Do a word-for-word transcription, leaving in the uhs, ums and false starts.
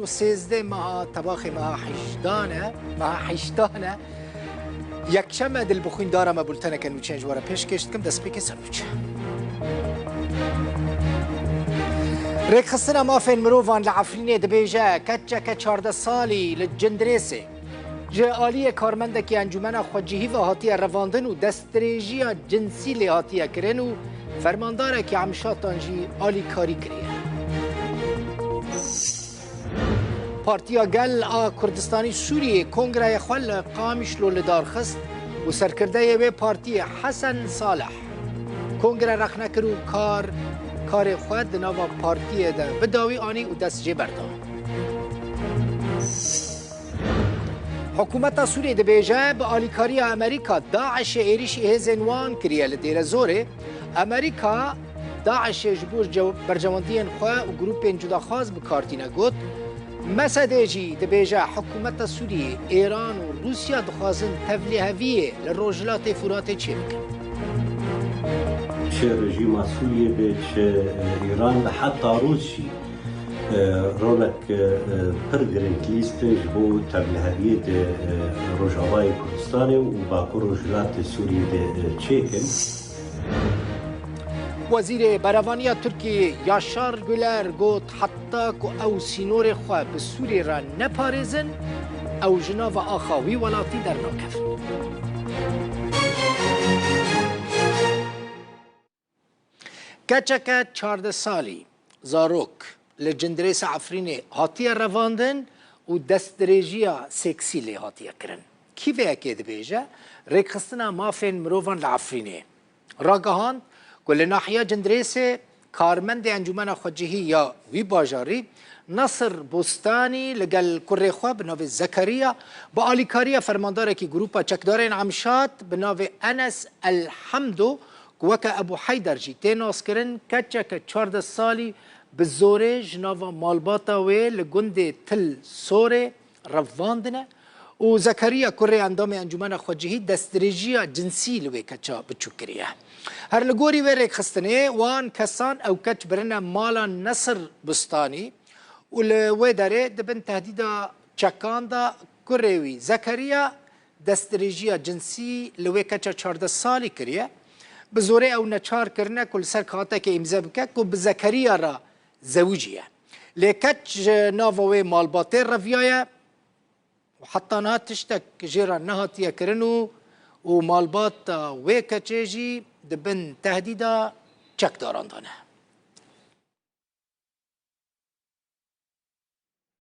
Sêzdeh meha tebaxê meha hejdan e, meha hejdan e. Yekşeme dil bixwîn dara me bulteneke nûçeyan ji we re pêşkêş dikim, destpêkê ser nûçe. Rêkxistina mafên mirovan li Efrînê dibêje, keçeke çardeh salî li Cindirêsê ji aliyê karmendekî Encûmena Xwecihî ve hatiye revandin û destdirêjiya cinsî lê hatiye kirin û fermandarekî Emşatan jî alîkarî kiriye. Partiya Gel a Kurdistanî Sûriyê kongreyê xwe li Qamişlo li dar xist û serkirdeyê wê partiyê Hesen Salih kongre rexne kir û kar, karê xwe di nava partiyê de bi dawî anî û dest jê berda. Hikûmeta Sûriyê dibêje, bi alîkariya Amerîka DAIŞê êrîşî hêzên wan kiriye li Dêrezorê. Amerîka DAIŞê ji bo ce-, berjewendiyên xwe û grûpên cudaxwaz bi kar tîne, got, Mesedê jî dibêje, hikûmeta Sûriyê, Êran û Rûsya dixwazin tevliheviyê li Rojhilatê Furatê çêbikin. Ji rejîma Sûriyê be, ji, e, Îran be, heta Rûs jî, e, rolek, e, pir giring lîstin ji bo tevliheviyê di, e, Rojavayê Kurdistanê û Bakur Rojhilatê Sûriyê de, e, çêkin. Wezîrê Berevaniya Tirkiyê Yaşar Güler got, heta ku ew sînorê xwe bi Sûriyê re neparêzin, ew ji nava axa wî welatî dernakevin. Keçeke çardeh salî, zarok, li Cindirêsa Efrînê hatiye revandin û destdirêjiya seksî lê hatiye kirin. Kîveyekê dibêje, rêkxistina mafên mirovan li Efrînê ragihand ku li nahiya Cindirêsê karmendê Encûmena Xwecihî ya wî bajarî, Nasir Bostanî, li gel kurê xwe bi navê Zekeriya, bi alîkariya fermandarekî grûpa çekdarên Emşat bi navê Enes El Hemdo, ku weke Ebû Heyder jî tê naskirin, keçeke çardeh salî bi zorê ji nava malbata wê li gundê Til Sorê revandine û Zekeriya kurê endamê Encûmena Xwecihî destdirêjiya cinsî li wê keça biçûk kiriye. Her li gorî wê rêkxistinê, wan kesan ew keç birine mala Nesir Bustanî û li wê derê di bin tehdîda çekan de kurê wî Zekeriya destdirêjiya cinsî li wê keça çardeh salî kiriye. Bi zorê ew neçar kirine ku li ser kaxeteke îmze bike ku bi Zekeriya re zewiciye. Lê keç ji nava wê malbatê reviyaye û heta niha tiştek jê re nehatiye kirin û, û malbata wê keçê jî di bin tehdîda çekdaran de ne.